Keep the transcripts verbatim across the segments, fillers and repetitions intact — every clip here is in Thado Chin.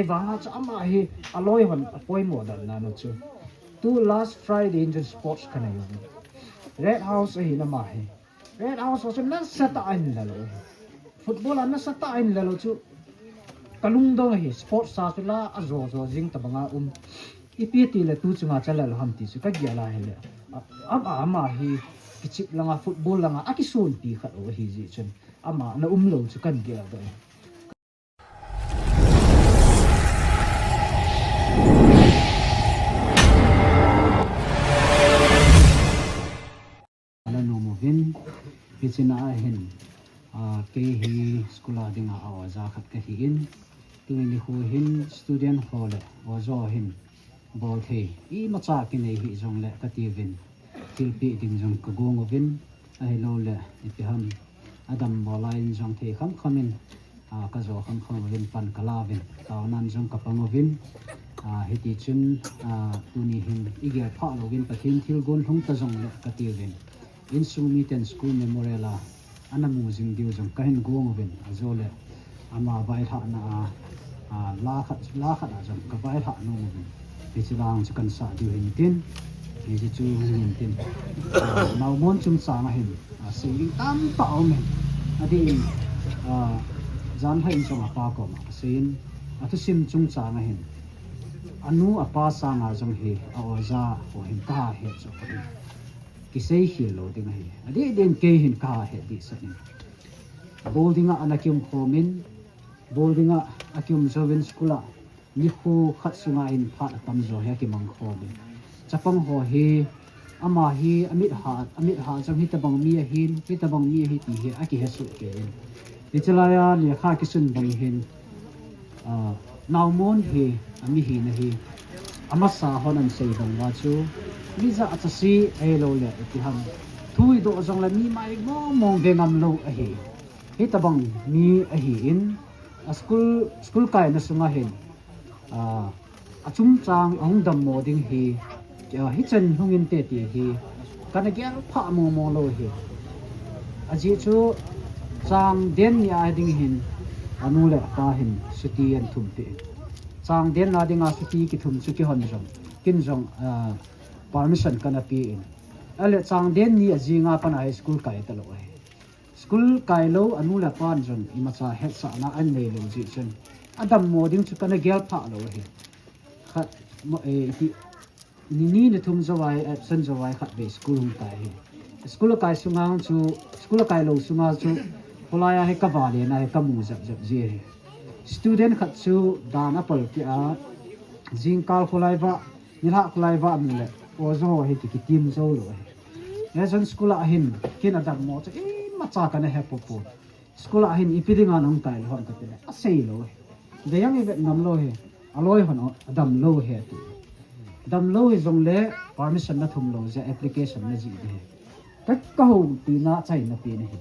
Vanga chu ama hi aloi hon apoimo dan nanu chu. Tu last Friday in chun sports kanei u. Red House ahi nama hi. Red House chu nasatah a ahin lalo hi. Football a nasatah a ahin lalo chu. Kalungdong hi sports a chu la ajo jo jing tabanga um. Ipi tile tu chunga chalalo ham ti chu kagel a hile. A, ama, ama hi kichep langa football langa akisonpi khat u ahi jeh chun. Ama na umlou chu kagel doh. Ana nom uvin, hichea hin, a, kei hi school a dinga a oja khat kahin, tuni nikho hin student ho le oja ho hin, bol thei imacha kinei hih jongle katiuvin, thilpeh ding jong kagong uvin, ahilouleh, ipi ham, adammo laiyin jong thei khamkham in, a, kajo khamkham uvin pan kalauvin, taonan jong kapang uvin, a, hitichun, a, tuni hin igel phah louvin Pathen thilgon lhung ta jongle katiuvin. Insung miten school memorial a, ana mu jing diu jong kahin gong uvin, ajole, ama vailhahna a, a, la khat, la khat a jong kavailhah nom uvin. Hiche lang chu kahin sah diu hintin, hiche chu hintin. A, naomo chungchang a hin, a, sei ding tamtah aumin. Adeh in, a, janhi in jong apa koma aseiyin, athusim chungchang a hin, anu apa sanga jong hi, a oja ho hin kahet chu ahi. Kisei khel lou ding ahi. Adeh deh in kei hin kahet dehset in. Boarding a ana kium khomin, boarding a akium jouvin school a, nikho khat sunga hin phat atamjo hi akimang khomin. Chapang ho hi, ama hi amit ha, amit ha jong hitobang mi ahin, hitobang mi ahi ti hi akihesoh kei in. Hiche laiya lekha kisun bang hin, a, naomo hi, amihina hi, amasa hon ahin sei bang uva chu, mi jachat se ahilouleh, ipi ham, thu idoh jongle mi mai mong mong ve ngam lou ahi. Hitobang mi ahin, a school, school kaina sunga hin, a, achungchang ahung dammo ding hi, a, hichan hung inte ti hi, kana gel phah mong mong lou hi. Ajeh chu chang den ni a ding hin, anu le apa hin chutti ahin thumpeh in. Chang den na dinga chutti kithum chu keihon jong, ken jong, a, permission kana pe in. Ahile chang den ni ajinga pat a hi school kai talou ahi. School kai lou, anu le apan jong imacha hetsahna ahin nei lou jeh chun, adammo ding chu kana gel phah lou ahi. Khat, mo, eh, iti, ni ni ni thum jou a hi, absent jou a hi khat vei school hung tai ahi. School akai sunga chu, school akai lou sunga chu, kholai a hi kavale na hi kamu jep jep ji ahi. Student khat chu dan apalkeh a, jingkal kholai vah, nilhah kholai vah amu le, oja ho hi ki, kitim jou lou ahi. Hijeh chun school a hin, ken adammo chu imacha kana he popo. School a hin ipi dinga nahung kai lou ham katile, asei lou ahi. Vei ang ivet ngam lou ahi, aloi hon adamlou ahi ati. Damlou hijongle permission nathum lou jeh a application najih ding ahi. Ka, kahoupi na achaina pen ahi.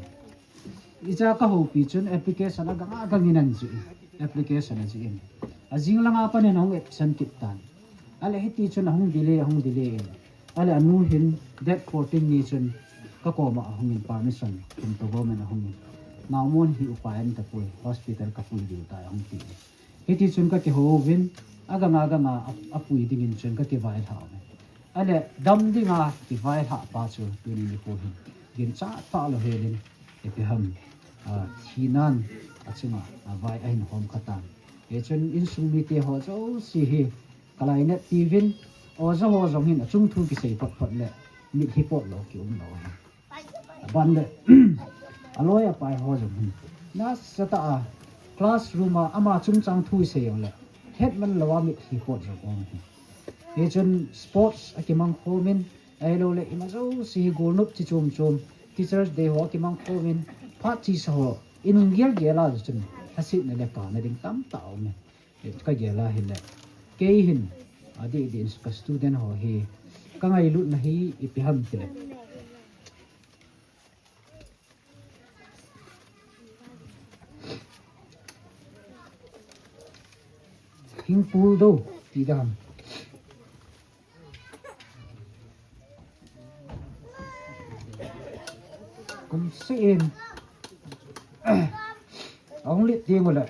Hichea kahoupi chun application agang agang in ahin jih in. Application ajih in. Ajing langa pat in ahung absent kit tan. Ahile hitichun ahung delay, ahung delay in. Ahile anu hin date fourteen ni chun kakoma ahung in permission, thum toh government ahung in. Naomo hi upai um tapoi, hospital kapui diu tai ahung ti. Hitichun kakihou uvin, agang agang a, a, apui dingin chun kakivailhah uvin. Ahile dam dinga kivailhah pa chu tuni nikho hin ginchat tah lou helin, ipi ham, a, thinan achunga, a, vai ahin hom kha tan. Hichun insung mite ho jouse hi kalainat tiuvin, oja ho jong hin achung thu kisei phot phot le mitlhi pot lou kium lou ahi. Aban le, aloi apai ho jong hin, nasatah a classroom a ama chungchang thu isei jongle, hetman lou a mitlhi pot jong um ahi. Hichun sports akimang khomin, ahiloule ima jouse hi golnop chi chom chom, Teachers' Day ho akimang khomin, phat chesa ho inung gel gel a chun, lhasetna le kana ding tamtah aume. Kagel a hile, kei hin, adeh deh in ka student ho hi, kangailutna hi ipi ham tile, thingpul dou ti dam, kum seh in ahung lit ding ule,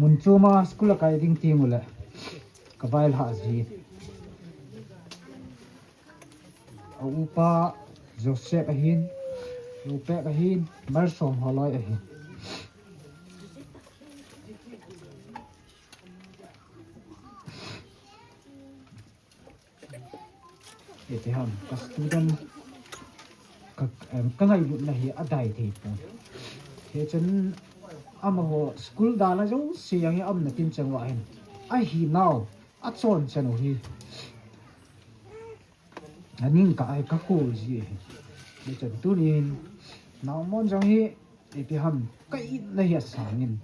Mun choma school a kai ding teng ule ka vailhah ji. A upa Joseph ahin, Lupek ahin, Marsom Holoi ahin. Iti ham, ka student ka, em, ka ngailutna hi adai thei pon. Hichun amaho school dalha jouse jong hi aumna tinchang uva hin ahinau achon chan u hi aning ka ai ka kol ji ahi. Hichun tunin naumon jong hi ipi ham, ka itna hi asangin.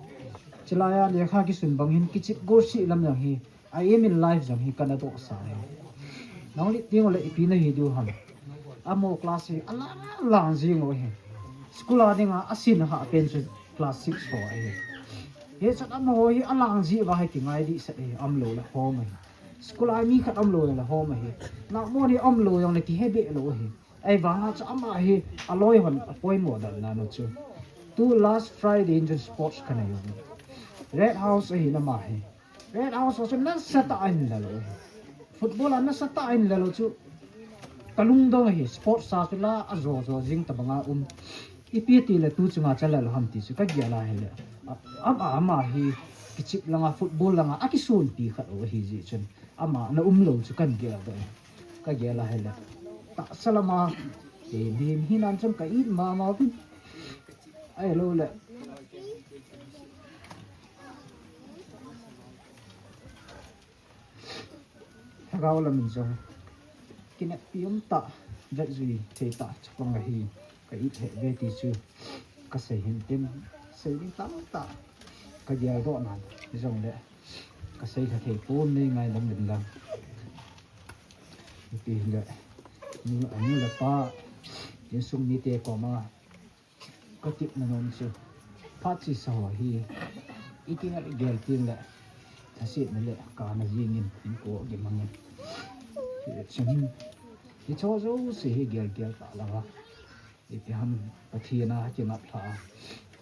Chulaiya lekha kisun bang hin kichep gosih lam jong hi, a aim in life jong hi kana dohsa e. Nanglit ding ule ipi nahi diu ham. Amaho class hi alang lang jing u ahi. School a dinga asin hah pen chu class six ho ahi. Hichun amaho hi alang ji uva hi kingai dehset ahi, umlou le hom ahi. School a mi khat umlou le hom ahi. Naumon hi umlou jongle kihe beh lou ahi. Ahivanga chu ama hi aloi hon apoimo dan nanu chu, tu last Friday in chun sports kanei u. Red House ahi nama hi. Red House ho chu nasatah a ahin lel u ahi. Football a nasatah a ahin lel u chu kalungdong ahi. Sports a chu la ajo jo jing tobanga um. Ipi tile tu chunga chalel u ham ti chu kagel a hile, a, ama, ama hi kichep langa football langa akisonpi khat u ahi jeh chun ama na umlou chu kan geldoh e. Kagel a hile, tahsa lama, eh, lim hinan chun ka it mama uvin. Ahilou le, lhagao lamin jong kineppi umtah, vetjui theitah chapang ahi, ka it lheh uve ti chu kasei hintin, sei ding tamtah kageldoh nan hijongle kasei lha thei pon, nei ngaidam uvin lang. Ipi hile, nu, anu le pa, insung mite koma katepna nom chu, phat chesa ho hi ikigel gel tengle thasetna le kana jingin inko gimangin. Hichun hicheho jouse hi gel gel tah louva, ipi ham, Pathen a kingaplhah a,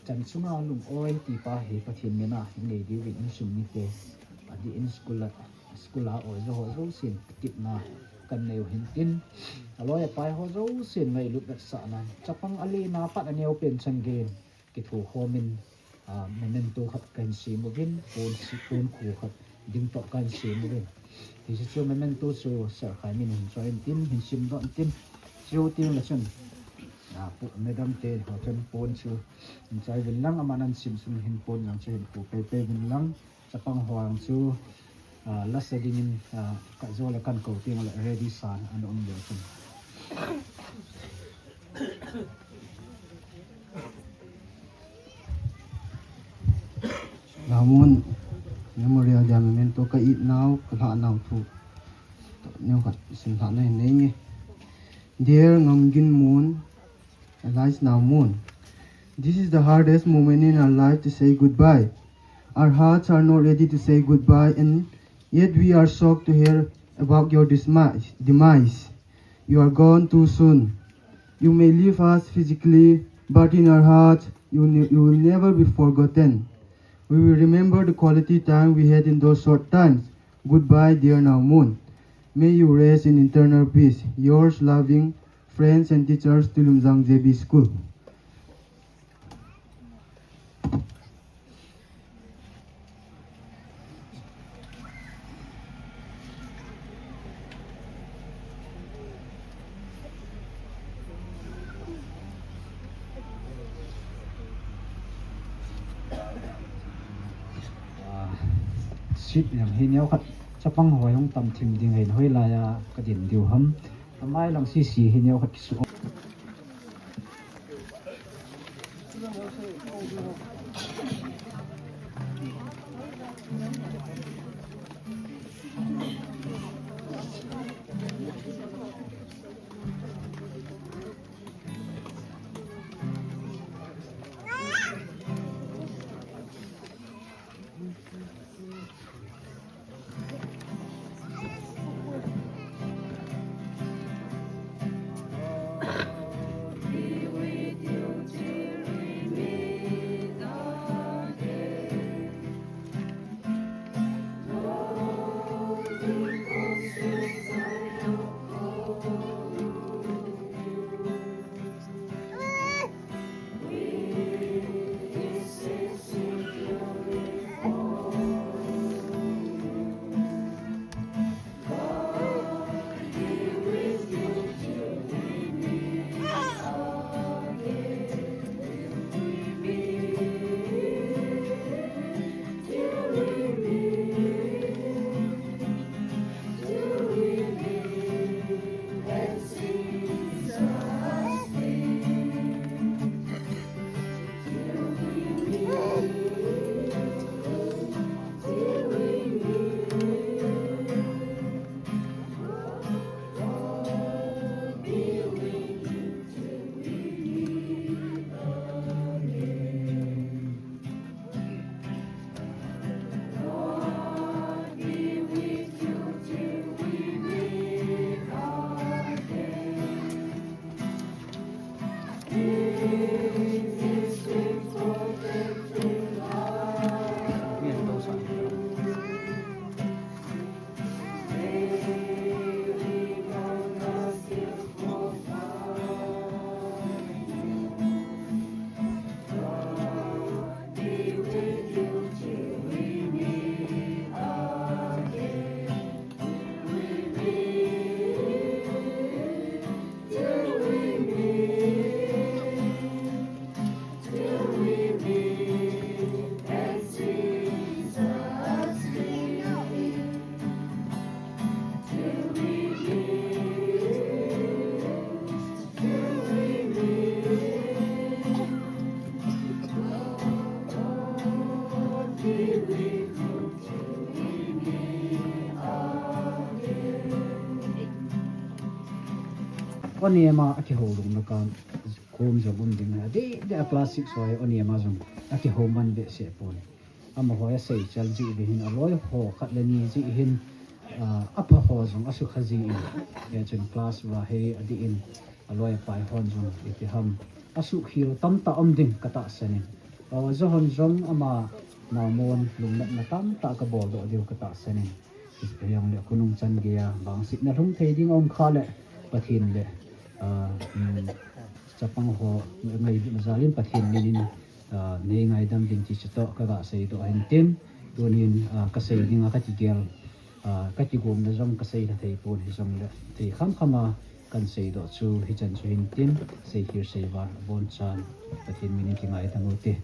chan chunga lung-oi tipa hi Pathen mina inei diuvin insung mite, adeh in school a, school a oijo ho jousen kitepna kanei u hintin, aloi apai ho jousen ngailut vetsahnan, chapang alena pat aneopen chan geiyin kitho khomin, ah, memento khat kahin sem uvin, pon si, pon kho khat ding toh kahin sem uvin. Hiche chu memento chu Sir Khaimin hin choi intin, hin simdoh intin, chuteng le chun, ah, pu, madam te ho chun pon chu hin choi uvin lang, aman ahin sem sun hin pon jong chu hin kho pei pei uvin lang. Chapang ho jong chu, ah, lasa dingin, ah, kajo le kan kou teng le ready san ana um leu chun. Naumon Memorial Day memento ka it nau, ka lhah nau thu neokhat simlhahna hin nei inge. Dear Ngamgin Mon, alias Naumon, this is the hardest moment in our life to say goodbye. Our hearts are not ready to say goodbye, and yet we are shocked to hear about your dismi-, demise. You are gone too soon. You may leave us physically, but in our hearts, you ne-, you will never be forgotten. We will remember the quality time we had in those short times. Goodbye, dear Naumon. May you rest in eternal peace. Yours loving, friends and teachers, Tuiluimjang J B School. Ah, seat jong hi neokhat chapang ho hung tam thim ding ahin, hoilai a kadin diu ham. Amai lang sisi hi neokhat kisu. Oniem a akihou lungna kam kom jong um ding ahi. Adeh deh a class six ho hi oniem a jong akihou man behseh pon. Amaho asei chal jeh uvin hin aloi ho khat le ni jeh hin, ah, apha ho jong asukha jin. Hichun class uva hi adeh in aloi apai hon jong iti ham asukha tamtah um ding katahsan in. Aw, ajeh hon jong ama namun lungnatna tamtah kabol doh diu katahsan in. Hijongle khonung chan geiya vangsetna lhung thei ding aum khah le Pathen le, ah, um, chapang ho ngailutna jal in Pathen min in, ah, nei ngaidam ding ti chutoh kaga seidoh ahin tin, tunin, ah, kasei dinga kakigel, ah, kakigomna jong kasei lha thei pon hijongle thei khamkham a kahin seidoh chu hichan chu hin tin, seikhel seival abonchan Pathen min in kingaidam ute.